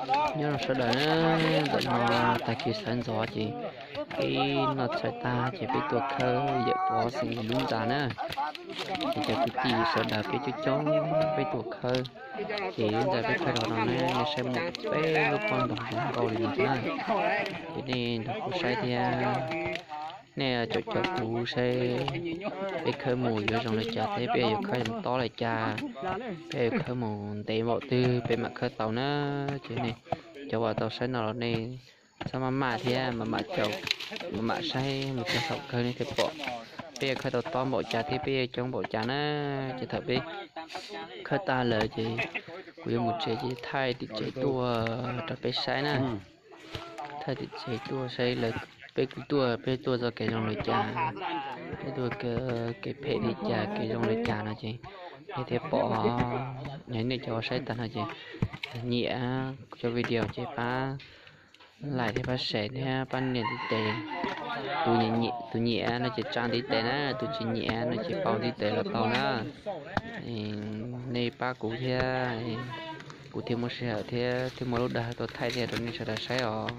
Nyob zoo sawv daws na, ntawm no tag kis sawv ntxov ces peb noj tshais tag ces peb tuaj khawb yawm pov xeem lub ntxa na. Ces cov kwv tij sawv daws peb coob coob peb tuaj khawb. Ces lub ntxa peb khawb rau no na, nej saib muaj peb lub pob ntoo zoo nkauj li no na. Ces nej nrog kuv saib thiab. Nej caum caum kuv saib peb khawb mus yuav zoo li cas thiab peb yuav khawb mus tob li cas, peb yuav khawb mus ntev npaum twg peb mam khawb tau na. Ces nej cov uas tau saib no los nej txhob maj maj thiab mam mam caum, mam mam saib mus txog thaum kawg nej thiaj pom peb yuav khawb tau tob npaum cas thiab peb yuav coob npaum cas na. Ces thaum peb khawb tag lawm ces kuv yuav mus tsev ces thaij tim tsev tuaj rau peb saib na. Thaij tim tsev tuaj saib lawv, peb kuj tuaj, peb tuaj txoj kev zoo li cas, peb tuaj kev phem li cas kev zoo li cas no ces nej thiaj pom. Yog nej cov uas saib tag no ces nyiam kuv cov video ces pab like thiab pab share thiab pab nias ntiv tes. Tus nyiam no ces tsa ntiv tes na, tus tsis nyiam no ces pauv ntiv tes los tau na. Nej pab kuv thiab, kuv thiaj muaj sij hawm thiab thiaj muaj lub dag tuaj thaij thiab rau nej sawv daws saib os.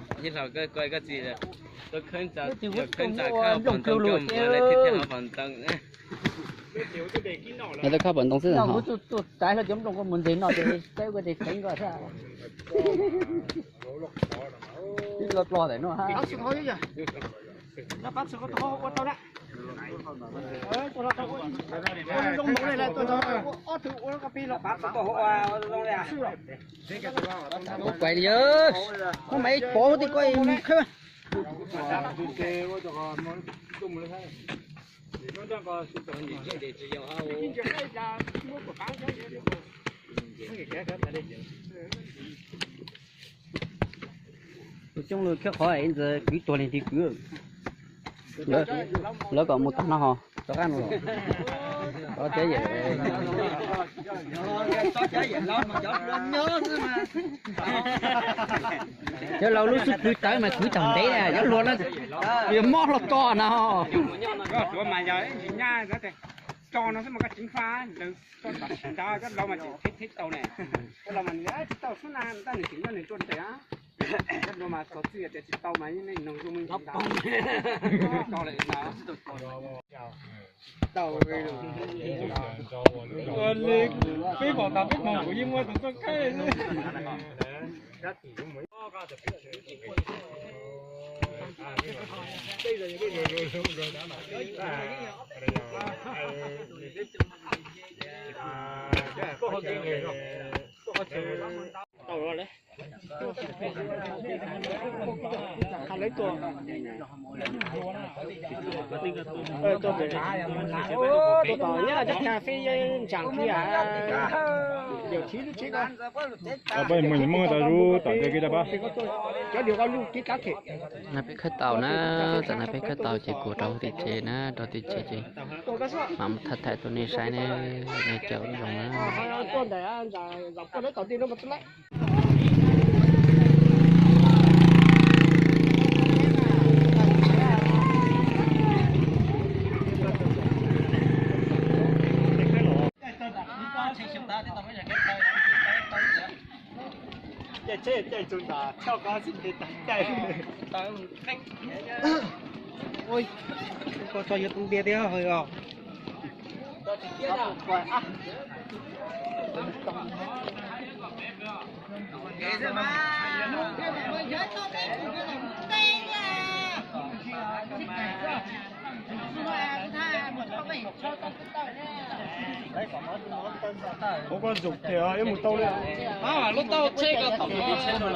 Nws tau khawb pom ntoo xwb os. Ib lo plo ntawm no. Ua kuaib li yog, koj mas ib pov hauv tej ko mus khawb. Tus coob lus khawb qhov ntawd kwv tuag li nti kwv. Lawv kom mus tag no ho rov qab no los. Tov cab yawm, cov laus lub xub pwg tawv mas kwv tag ntev na, cov hluas no yuav mob hlo ko no. Tso no xwb mas koj tseem faj lawv tso tom tsis nrad, cov laus mas tseem theb theb tau ne. Cov laus mas nws tsis tau xub na, tab nws tseem nyob nws tuaj ntes na. Cov laus mas txog txij tias tsis tau mas yeej noog zoo me ntsis ntag. Tau lawm no. Tau. Peb pom tas peb hmoov kuv yeej muaj tus txoj kawg xwb. Tus tom nyob cov cà phê ntsaam kiag. Peb mus muaj tau zub tom ntej kiag pab. Cov lwm ko lub kiv kav them. No peb khawb tau na, tam no peb khawb tau ces kuv rau tim tsev na, rau tim tsev ces mam mus thaij thaij rau nej saib ne, nej caum zoo na. Caij tsheb caij txog nram choj ko xwb ces tag caij. Ua, koj tso yuav tub ntiag thiab os. Ua koj zoo tiag, ib mus tau li. Lub tau tsheb ko tom tsheb no.